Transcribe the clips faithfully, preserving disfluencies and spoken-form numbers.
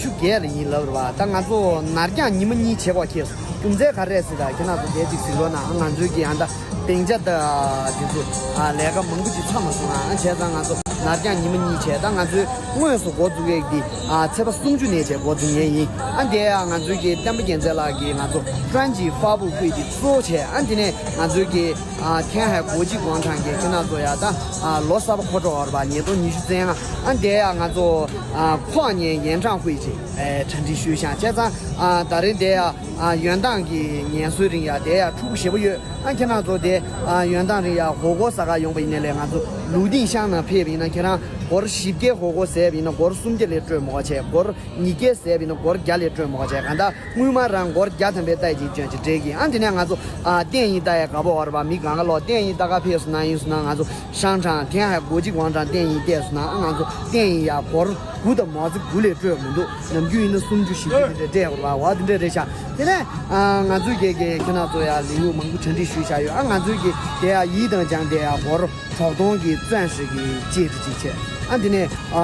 བཅུ་བརྒྱད་ལ་ཡིན་ལབ་རེད་བ། ད་ང་ཚོ་ནར་འགྱངས་ཉི་མ་གཉིས་བྱེད་དགོས་ཁེལ་སོང་། རྒྱུ་མཚན་ག་རེ་རེད་ཟེར། ད་ཁྱེད་རང་ཚོ་དེ་གཅིག་གཟིགས་རོགས་གནང་། ང་ཚོའི་གི་ཨ་ད་སྡིངས་ཆ་ད་དེ་ཚོ་ཨ་ལས་ཀ་མང་པོ་ཅིག་ཚང་མ་སོང་ཨ། བྱས་ཙང་ང་ཚོ་ནར་འགྱངས་ཉི་མ་གཉིས་བྱས། ད་ང་ཚོའི་དངོས་སུ་འགོ་འཛུགས་ཡས་འདི་ཨ་ཚེས་པ་སུམ་ཅུ་ནས་བྱས་འགོ་འཛུགས་ངེས་ཡིན། ཨ་འདི་ཡ་ང་ཚོའི་གི་བསྟན་པ་རྒྱལ་མཚན་ལགས་ཀྱིས་ང་ཚོ་专辑发布会འདི་གཙོ་བོ་བྱས། ཨ་འདི་ནས་ང་ཚོའི་གི་ཨ་天海国际广场གི་ཁྱེད་རང་ཚོ་ཡ་ད་ཨ་ལོ་གསར་པ་འཁོར་འགྲོ་བར་བ་ཉིས་སྟོང་ཉི་ཤུ་རྩ་ལྔ། ཨ་འདི་ཡ་ང་ཚོ་ཨ་跨年演唱会ཅིག་ཨེ་གྲ་སྒྲིག་ཞུས་ཤག་བྱས་ཙང་ཨ་ད་རིང་དེ་ཡ་ཨ་ཡོན་ཐང་གི་ཉན་གསོའི་རིང་ཡ་དེ་ཡ་ཕྲུ་གུ་ཞེ་པོ་ཡོད། ཨ་ཁྱེད་རང་ཚོ་དེ་ཨ་ཡོན་ཐང་རིང་ཡ་火锅ཟ་ག་ཡོང་པ་ཡིན་ནའི་ལས། ང་ཚོ་ལུག་སྡིངས་ཤང་ནང་ཕེབས་པ་ཡིན་ན་ཁྱེད་རང་སྒོར་བཞི་བརྒྱའི་ཧོ་ཧོ་ཟས་པ་ཡིན་ན་སྒོར་སུམ་བརྒྱ་ལས་སྤྲོད་མི་དགོས་བྱས། སྒོར་ཉིས་བརྒྱའི་ཟས་པ་ཡིན་ན་སྒོར་བརྒྱ་ལས་སྤྲོད་མི་དགོས་བྱས། གང་ལྟར་དངུལ་སྨར་རང་སྒོར་བརྒྱ་ཐམ་པའི་ལྟ་ཅིག་སྤྱོད་ཅིག་སྤྲད་ཀྱི། ཨ་དེ་ནས་ང་ཚོ་ཨ་བསྟན་ཡིན་ལྟ་ཡ་དགའ་པོ་བར་བ་མི་གང་ག་ལོག་བསྟན་ཡིན་ལྟ་ག་ཕེབས་སོང་ན་ཡིན་སོང་ན་ང་ཚོ་ཤང་ཀྲང་天海国际广场བསྟན་ཡིན་བལྟས་སོང་ན། ཨ་ང་ཚོ་བསྟན་ཡིན་ཡ་སྒོར་དགུ་དང་མ་ཟི་དགུ་ལས་སྤྲོད་མི་འདུག་ནམ་རྒྱུན་ཡིན་ན་སུམ་ཅུ་བཞི་བཅུ་དེ་འདྲ་སྤྲད་དགོས་ར་བ། དེ་འདྲ་རེད་ཤག་དེ་ནས་ཨ་ང་ཚོའི་གི་གི་ཁྱེད་རང་ཚོ་ཡ་ལས་འགུལ་མང་པོ་གྲ་སྒྲིག་ཞུས་བཞག་ཡོད། ཨ་ང་ཚོའི་གི་དེ་ཡ་ཡིད་དང་སྦྱངས་དེ་ཡ་སྒོར་གྲོགས་གཏོང་གི་钻石གི戒指ཅིག་བྱས། ཨ་འདི་ནས་ཨ་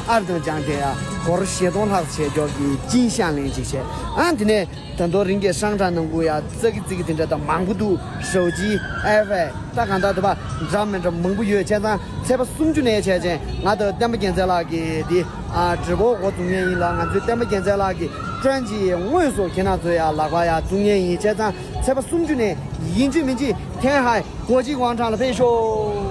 ཨར་དང་ལྗང་དེ་ཡ་སྒོར་བཞི་སྟོང་ལྷག་བྱས་ཀྱོག་གི་金项链ཅིག་བྱས། ཨ་འདི་ནས་ད་དུང་རིང་གི་ཤང་ཀྲང་ནང་ཁུལ་ཡ་ཙག་གི་ཙིག་གི་དེ་འདྲ་ད་མང་པོ་འདུག་ཞའོ་ཅི་ཨེ་ཕེ་ད་གང་ལྟར་དེ་པ་འདྲ་མི་འདྲ་མང་པོ་ཡོད། བྱས་ཙང་ཚེས་པ་སུམ་ཅུ་ནས་བྱས་ཙང་ང་དང་བསྟན་པ་རྒྱལ་མཚན་ལགས་ཀྱི་དེ་ཨ་直播འགོ་འཛུགས་མཁན་ཡིན་ལ། ང་ཚོའི་བསྟན་པ་རྒྱལ་མཚན་ལགས་ཀྱི་专辑དངོས་སུ་ཁྱེད་རང་ཚོ་ཡ་ལག་པ་ཡ་འཛུགས་མཁན་ཡིན། བྱས་ཙང་ཚེས་པ་སུམ་ཅུ་ནས་ཡིན་གཅིག་མིན་གཅིག་天海国际广场ལ་ཕེབས་ཤོག